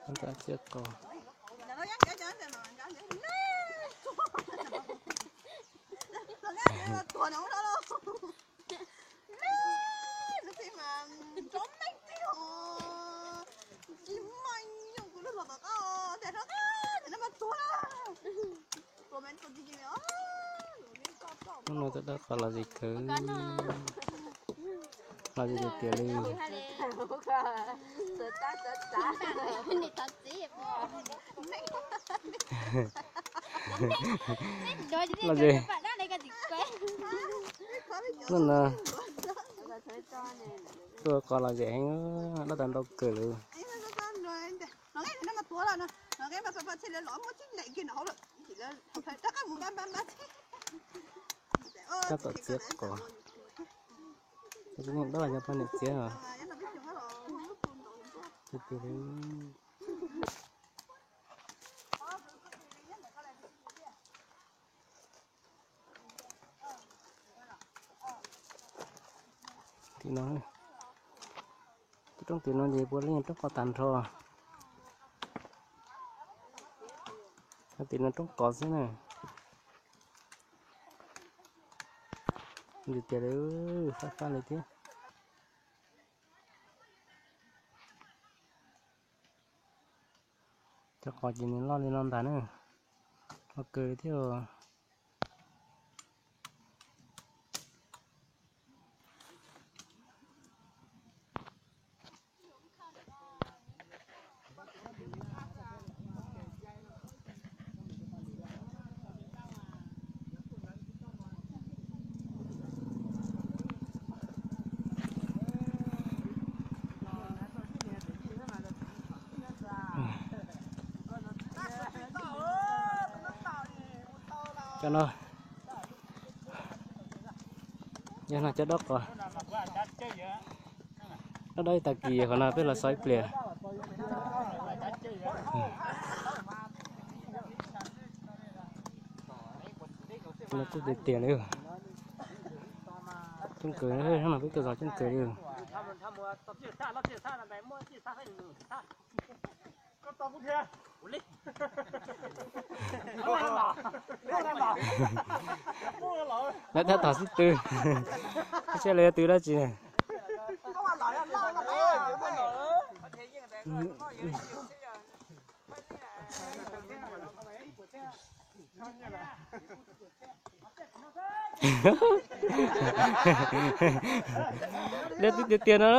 Ntxhab txiab qos. Hnub no twb dawb qos los zis khwv, los zis tiag tiag li. Los zis, hnub no twb dawb qos los zis heev, dab tas ntau kawg li. Tab tom txiav qos, tab tom txiav qos, tab tom txiav qos. Tim no, roob tim no ces puav leej roob qos tag nrho. Tim no roob qos xwb na. Tiag tiag li, fab fab li thiab. Cov qos ces nws loj li no ntag na, loj kawg li thiab. Cov no, cov no cov dob qos. Dob dob ib tag kis qhov no peb los xov ib pliag. No kuj tiag tiag li. Coob kawg, no peb tuaj zov coob kawg li. Lawv tab tom xib tw, saib lawv yuav tw dab tsi. Lawv twb tiag tiag no.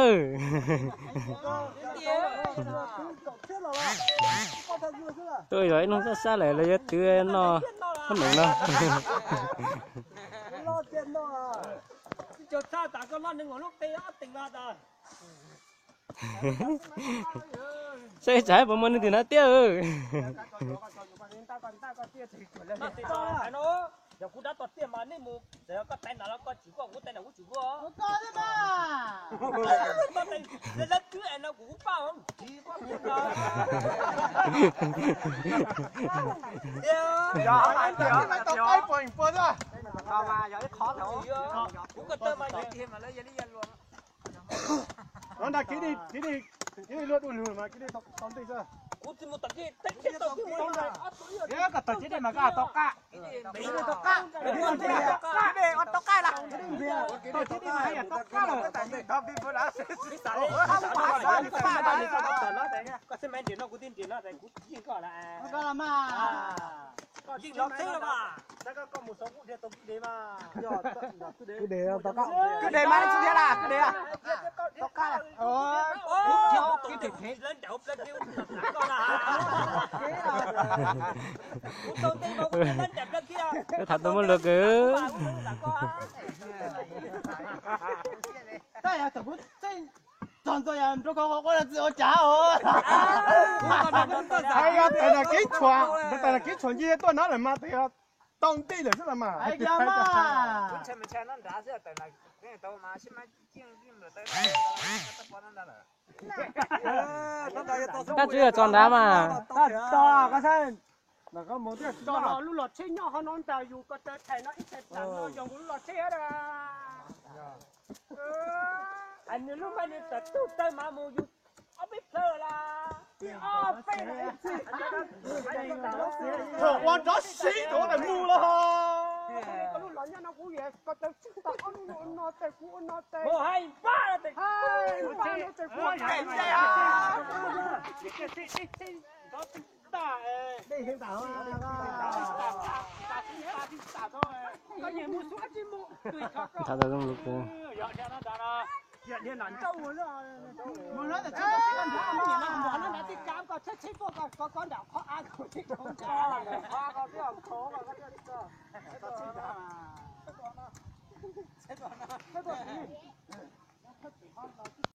Tuaj yog ib hnub sab sab lawm lawv yuav twv noj khaub noom no. Saib tsam puas muaj neeg tim no tiag. Los nrag kis, kis li luag dua lug mas kis li tau nti xwb. Koj tawm kis li mas koj tau qaj. Kis li tau qaj, kis li tau qaj lawm. Kis li mas yam tau qaj lawm. Kwj deg mas, kwj deg mas tsis thiab las, kwj deg. Tau qaj. Tham tau muaj lus kawg. Txog ntxo yog nrau kho qhov quaj los txi ua cas os. Yog tais nas kib tshuam, tais nas kib tshuam nci tuaj no lawm mas tes yog tau nti lawm xwb los mas. Koj twb yog tso nrad mas. Lub log tsheb nyob qhov no ntag, yus ko taw thais no ib thais tam no yog kuv lub log tsheb a. Nws lub npaum nws tawm tug taw mas mus yus ob peb plhaw las, ob peb Thaum ua nrov siv thaum ua mus los. Nrhav tau zoo lus kawg.